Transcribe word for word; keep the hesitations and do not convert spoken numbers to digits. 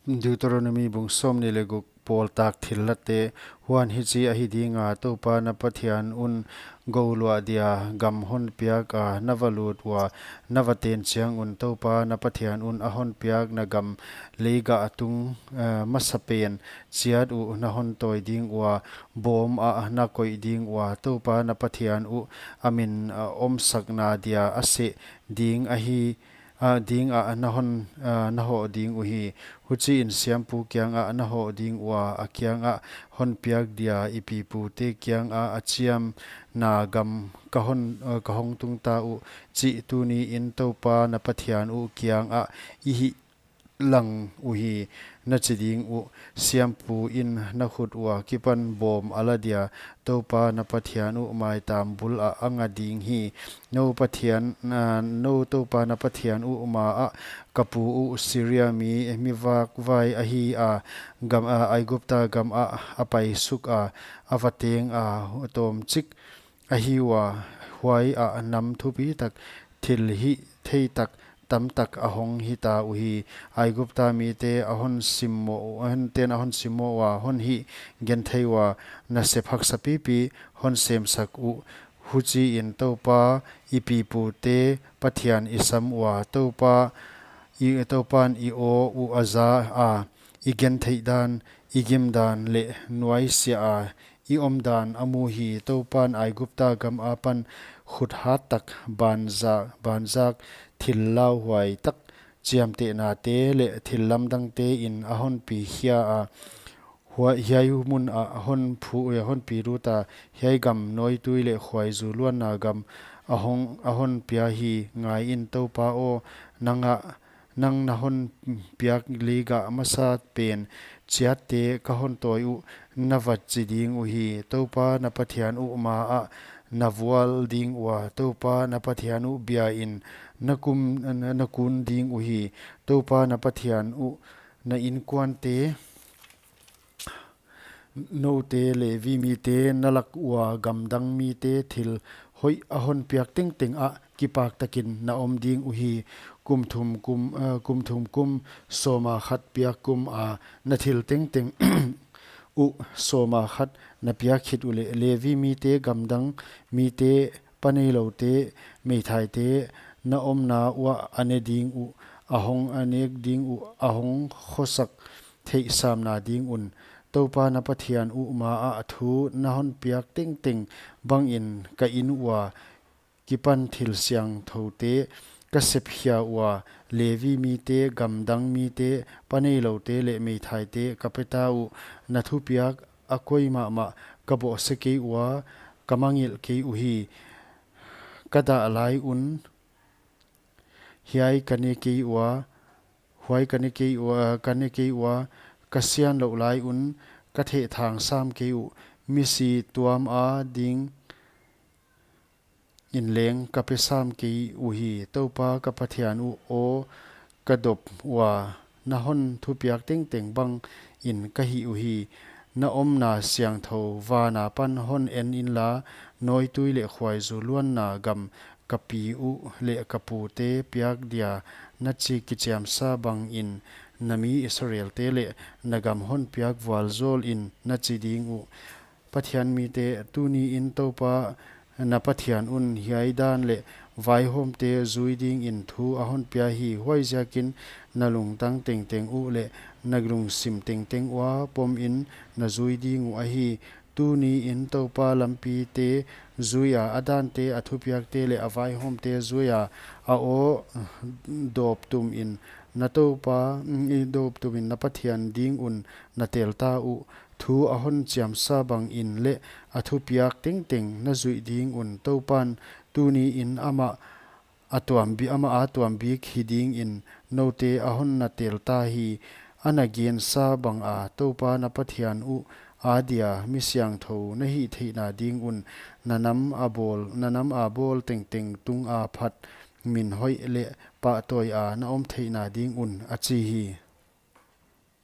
Deuteronomi bung sawmnih leh guk, Pawltak thillat te. Huan hichi ahi dinga, Toupa na Pathian un gou luah dia gam hon piak a, na va lut ua, na va ten chiang un, Toupa na Pathian un a hon piakna gam leigah tung, eh, masapen chiat uh na hon tawi ding ua, bawm ah na koih ding ua, Toupa na Pathian uh a min, eh, omsakna dia a seh ding ahi, a ding ah na hon, ah, na hoh ding uhi. Huchiin siampu kiangah na hoh ding ua, a kiangah hon piak dia i pipute kiangah a chiamna gam ka hon, ah, ka hong tungta uh chih tuniin Toupa na Pathian uh kiangah i hih lang uhi, na chi ding uh. Siampu in na khut ua kipan bawm a la dia, Toupa na Pathian uh maitam bul ah a nga ding hi. Nou Pathian, ah, nou Toupa na Pathian uh ma ah ka pu uh Syria mi, mi vakvai ahi a, gam, ah, Aigupta gam ah a paisuk a, a va teng a, tawmchik ahi ua, huai ah nam thupi tak, thil hih theih tak tamtak a hong hita uhi. Aigupta mite a hon simmoh, a hon ten a hon simmoh ua, hon hih genthei ua, nasep haksa pipi hon semsak uh. Huchiin Toupa i pipute Pathian i sam ua, Toupa i, Toupan i aw uh a za a, i gentheih dan, i gim dan leh nuaisiah a i om dan a mu hi. Toupan Aigupta gam apan khut hat tak banza-, banzak thil lauhuai tak chiamtehnate leh thil lamdangte in a hon pi khia a, hua-, hiai mun ah hon phu-, hon pi lut a, hiai gam nawitui leh khuaizu luanna gam a hong, a hon pia hi. Ngaiin Toupa aw, nang ah, nang na hon piak leigah masapen chiatte ka hon tawi uh, na va chi ding uhi. Toupa na Pathian uh ma ah na vual ding ua, Toupa na Pathian uh biain na kum, na, na kun ding uhi. Toupa na Pathian uh na inkuante, noute Levi mite na lak ua gamdang mite thil hoih a hon piak tengteng ah kipak takin na om ding uhi. Kum thum kum, eh, kum thum kum sawma khat piak kum a na thil tengteng uh sawma khat na piak khit uleh, Levi mite, gamdang mite, pa neiloute, meithaite na omna uah a ne ding uh, a hong, a nek ding uh, a hong khosak theih samna ding un. Toupa na Pathian uh ma ah thu na hon piak tengteng bangin ka inn ua kipan thil siangthoute ka sep khia ua, Levi mite, gamdang mite, pa neiloute leh meithaite ka pe ta uh. Na thupiak a koi mahmah ka bawhse kei ua, ka mangngilh kei uhi. Ka dah lai un hiai ka ne kei ua, huai ka ne kei ua, ka ne kei ua, ka sian louh lai un ka thehthang sam kei uh. Misi tuam a ding in leng ka pe sam kei uhi. Toupa ka Pathian uh aw, ka dop ua, na hon thupiak tengteng bangin ka hih uhi. Na omna siangthou van apan hon en inla, nawitui leh khuaizu luanna gam ka pi uh leh ka pute piak dia na chi kichiamsa bangin na mi Israelte leh na gam hon piak vualzawlin na chi ding uh. Pathian mite, tuniin Toupa na Pathian un hiai dan leh vaihawmte zui dingin thu a hon pia hi. Huaiziakin na lungtang tengteng uh leh na lungsim tengteng ua pomin na zui ding uh ahi. Tuniin Toupa lampite zui a, a dante, a thupiakte leh a vaihawmte zui a, a aw dawptumin na Toupa, i dawptumin na Pathian ding un na tel ta uh. Thu a hon chiamsa bangin leh a thupiak tengteng na zuih ding un Toupan tuniin amah a tuam bi-, amah a tuam bik hi dingin noute a hon na tel ta hi. A na gensa banga Toupa na Pathian uh adia mi siangthou na hih theihna ding un na nam a bawl, na nam a bawl tengteng tunga phat min hoih leh pahtawi a na om theihna ding un, a chi hi.